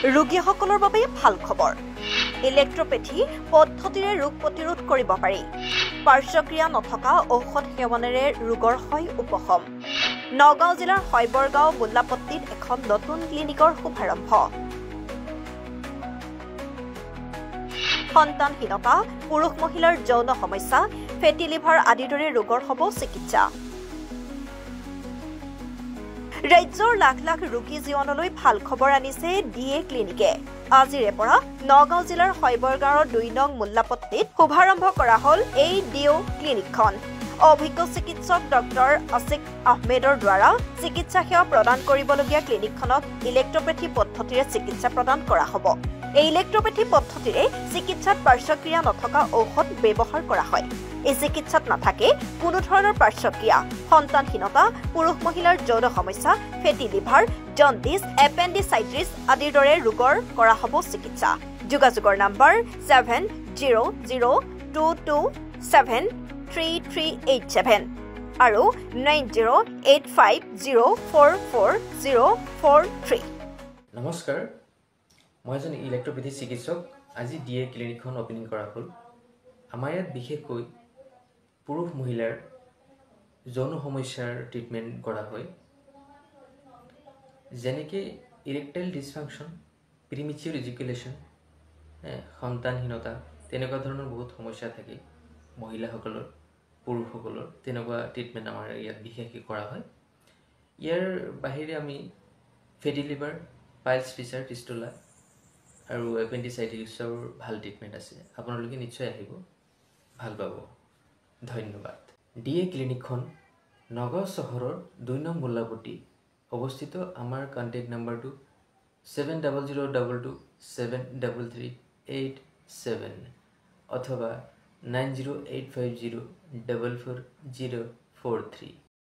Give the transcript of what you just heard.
ৰোগীসকলৰ বাবে ভাল খবৰ। ইলেক্ট্ৰোপেথি পদ্ধতিৰে ৰোগ প্ৰতিৰোধ কৰিব পাৰি। পাৰ্শ্বক্ৰিয়া নথকা ঔষধ সেৱনেৰে ৰোগৰ হয় উপশম। নগাঁও জিলাৰ হয়বৰগাঁও মোল্লাপট্টিত এখন নতুন ক্লিনিকৰ শুভাৰম্ভ। সন্তানহীনতা, পুৰুষ মহিলাৰ যৌন সমস্যা, ফেটি লিভাৰ আদিৰ দৰে ৰোগৰ হ'ব চিকিৎসা। ৰাজ্যৰ লাখ লাখ ৰোগী জীৱনলৈ ভাল খবৰ আনিছে ডি এ ক্লিনিকে। আজিৰে পৰা নগাঁও জিলাৰ হয়বৰগাঁৱৰ 2 নং মোল্লাপট্টিত শুভাৰম্ভ কৰা হ'ল এই ডি অ' ক্লিনিকখন। অভিজ্ঞ চিকিৎসক ডক্টৰ আছিক আহমেদৰ দ্বাৰা চিকিৎসা সেৱা প্ৰদান কৰিবলগীয়া ক্লিনিকখনত ইলেক্ট্ৰপেথি পদ্ধতিৰে চিকিৎসা প্ৰদান কৰা হ'ব। এই ইলেক্ট্ৰপেথি পদ্ধতিৰে চিকিৎসাত পাৰ্শ্বক্ৰিয়া নথকা ঔষধ ব্যৱহাৰ কৰা হয়। এই চিকিৎসাত নাথাকে কোনো ধৰণৰ পাৰ্শ্বক্ৰিয়া। সন্তানহীনতা, পুৰুষ মহিলাৰ যৌন সমস্যা, ফেটি লিভাৰ, জণ্ডিছ, এপেণ্ডিচাইটিছ আদিৰ দৰে ৰোগৰ কৰা হ'ব চিকিৎসা। যোগাযোগৰ নম্বৰ 7002273387 আৰু 9085044043। নমস্কাৰ, মই এজন ইলেক্ট্ৰপেথি চিকিৎসক। আজি ডি এ ক্লিনিকখন অ'পেনিং কৰা হ'ল। আমাৰ ইয়াত বিশেষকৈ পুৰুষ মহিলাৰ যৌন সমস্যাৰ ট্ৰিটমেণ্ট কৰা হয়, যেনেকৈ ইৰেক্টাইল ডিছফাংচন, প্ৰিমিচিয়ৰ ইজুকুলেশ্যন, সন্তানহীনতা, তেনেকুৱা ধৰণৰ বহুত সমস্যা থাকে মহিলাসকলৰ, পুৰুষসকলৰ। তেনেকুৱা ট্ৰিটমেণ্ট আমাৰ ইয়াত বিশেষকৈ কৰা হয়। ইয়াৰ বাহিৰে আমি fatty liver, piles, fissure, fistula আৰু এপেণ্ডিচাইটিছৰ ভাল ট্ৰিটমেণ্ট আছে। আপোনালোকে নিশ্চয় আহিব, ভাল পাব। ধন্যবাদ। ডি এ ক্লিনিকখন নগাঁও চহৰৰ 2 নং মোল্লাপট্টি অৱস্থিত। আমাৰ কণ্টেক্ট নাম্বাৰটো 7002273387 অথবা 9085044043।